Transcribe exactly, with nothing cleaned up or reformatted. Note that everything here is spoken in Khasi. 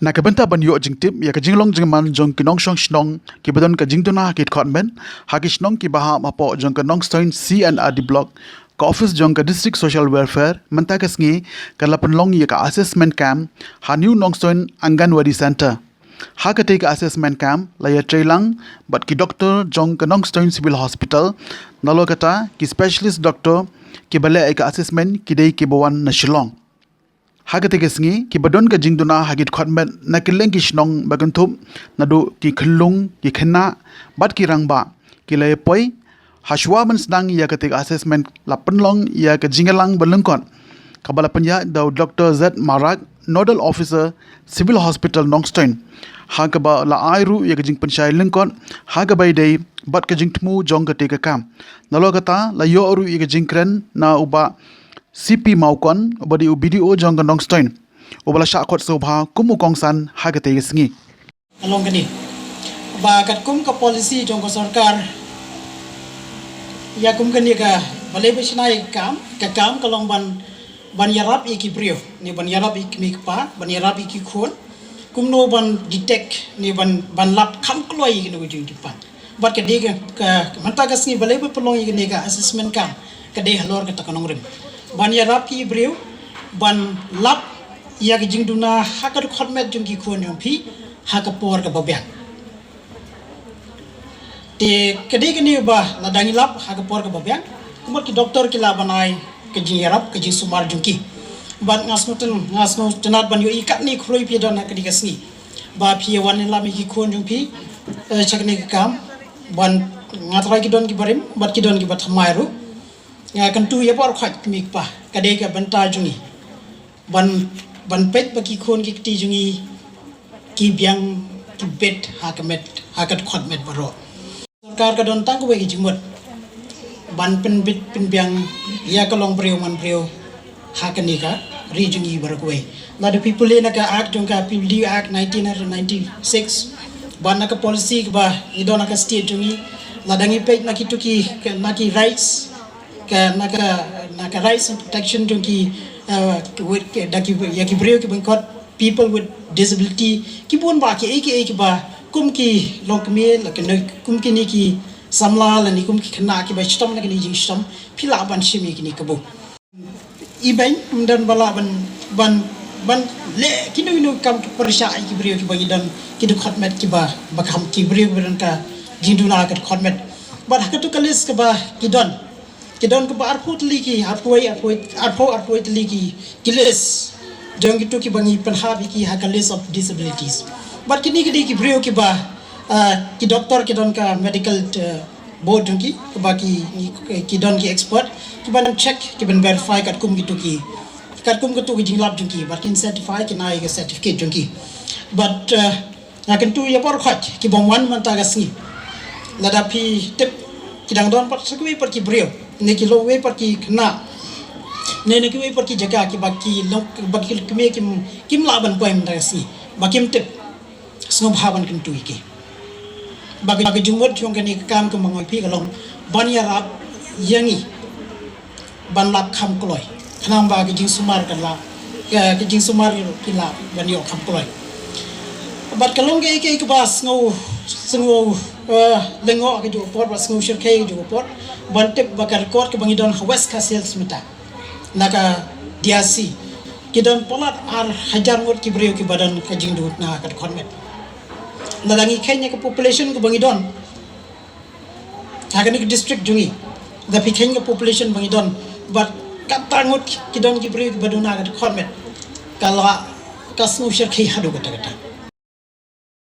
Na ka bynta ban ïoh jingtip ïa ka jinglong jingman jong ki nongshong shnong kiba don ka jingduna ha ki dkhot met ha ki shnong kiba hap hapoh jong ka Nongstoiñ C and R D Block, ka office jong ka District Social Welfare mynta ka sngi ka la pynlong ïa ka assessment camp ha New Nongstoiñ Anganwadi Center. Ha katei ka assessment camp la ïatreilang bad ki doktor jong ka Nongstoiñ Civil Hospital, nalor kata ki specialist doctor kiba leh ïa ka assessment ki dei kiba wan na Shillong. Ha katei ka sngi kiba don ka jingduna ha ki dkhot met na kylleng ki shnong ba kynthup naduh ki khyllung, ki khynnah bad ki rangbah ki la ïa poi. Hashwa ban sdang ïa katei ka assessment la pynlong ïa ka jingïalang ba lyngkot kaba la pynïaid da u Doktor Z Marak, Nodal Officer, Civil Hospital Nongstoiñ, ha kaba la ai ruh ïa ka jingpynshai lyngkot ha kaba ïadei bad ka jingthmu jong katei ka camp. Nalor kata la ïoh ruh ïa ka jingkren na u Bah C P Mawkon uba dei u B D O jong ka Nongstoiñ, uba la shah khot sngewbha kum u kongsan ha katei ka sngi. Ka long kane ba katkum ka policy jong ka sorkar, ïa kum kane ka balei ba shna ïa ka kam, ka kam ka long ban, ban ïarap ïa ki briew, ne ban ïarap ïa ki kmie ki kpa, ban ïarap ïa ki khun, kumno ban detect ne ban, ban lap kham kloi ïa kino ka jingdih pat. Bad ka dei ka, ka, ka mynta ka sngi balei ba pynlong ïa kane ka assessment camp, ka dei halor kata ka nongrim ban ïarap ki briew ban lap ïa ka jingduna ha ka dkhot met jong ki khun jong phi ha ka por kaba biang. Te ka dei kane ba la dang ïalap ha ka por kaba biang, kumba ki doktor ki lah ban ai ka jingïarap, ka jingsumar jong ki. Bad nga sngewtyn, nga sngewtynnat ban ïohi katne khrui phi don ha kane ka sngi ba phi wan ïalam ïa ki khun jong phi, eh, sha kane ka kam, ban, nga trai ki don ki barim bad ki don kiba thymmai ruh. Nga kyntu ïa baroh khoit kmie kpa, ka dei ka bynta jong ngi ban, ban peit ba ki khun ki kti jong ngi ki biang, ki bit ha ka met, ha ka dkhot met baroh. Sorkar ka don tang kawei ka jingmut ban pynbit pynbiang ïa ka long briew man briew ha kane ka ri jong ngi baroh kawei. Lada phi pule na ka Act jong ka P W D Act nineteen ninety-six bad na ka policy kaba ngi don ha ka state jong ngi, lada ngi peit na kito ki, na ki rights, ka, na ka, na ka rights and protection jong ki, eh, with, da ki, ïa ki briew kiba ngi khot people with disability, ki bun bah kiei kiei kiba kum ki longkmie, la kine, kum kine ki samla, lane kum ki khynnah kiba shitom na kine ki jingshitom, phi lah ban shim ïa kine ki kabu. I beiñ ym don ba lah ban, ban, ban leh kino kino kam ki pyrshah ïa ki briew kiba ngi don, ki dkhot met kiba, ba kham, ki briew kiba don ka jingduna ka dkhot met. Bad ha kato ka list kaba ki don, ki don kaba arphew tylli ki, arphew, arphew, arphew, arphew tylli ki, ki list jong kito kiba ngi pynhap ïa ki ha ka list of disabilities. Bad kine ki dei ki briew kiba, ah, ki doktor ki don ka medical, eh, board jong ki, kiba ki, ki don ki expert kiban check, kiban verify katkum kito ki, katkum kito ki jinglap jong ki, bad kin certify, kin ai ka certificate jong ki. Bad, eh, nga kyntu ïa baroh khoit kibym wan mynta ka sngi, lada phi tip ki dang don pat sa kiwei pat ki briew, ne ki long wei pat ki khynnah, ne na kiwei pat ki jaka kiba ki long, ba ki kmie kim, kim lah ban poi mynta ka sngi, ba kim tip, sngewbha ban kyntu ïa ki. Ba ka, ba ka jingmut jong kane ka kam kaba nga ong ïa phi ka long ban ïarap ïa ngi ban lap kham kloi. Khnang ba ka jingsumar ka lah, ka, ka jingsumar ki lah ban ïoh kham kloi. Bad ka long kaei kaei kaba sngew, sngew, eh, lyngngoh ka juh ka por, bad sngew shyrkhei ka juh ka por ban tip ba ka record kaba ngi don ha West Khasi Hills mynta, na ka D R C, ki don palat ar hajar ngut ki briew kiba don ka jingduna ka dkhot met. Lada ngi kheiñ ïa ka population kaba ngi don ha kane ka district jong ngi, da phi kheiñ ka population ba ngi don bad kata ngut ki don ki briew kiba duna ka dkhot met, ka la, ka sngew shyrkhei haduh katta katta.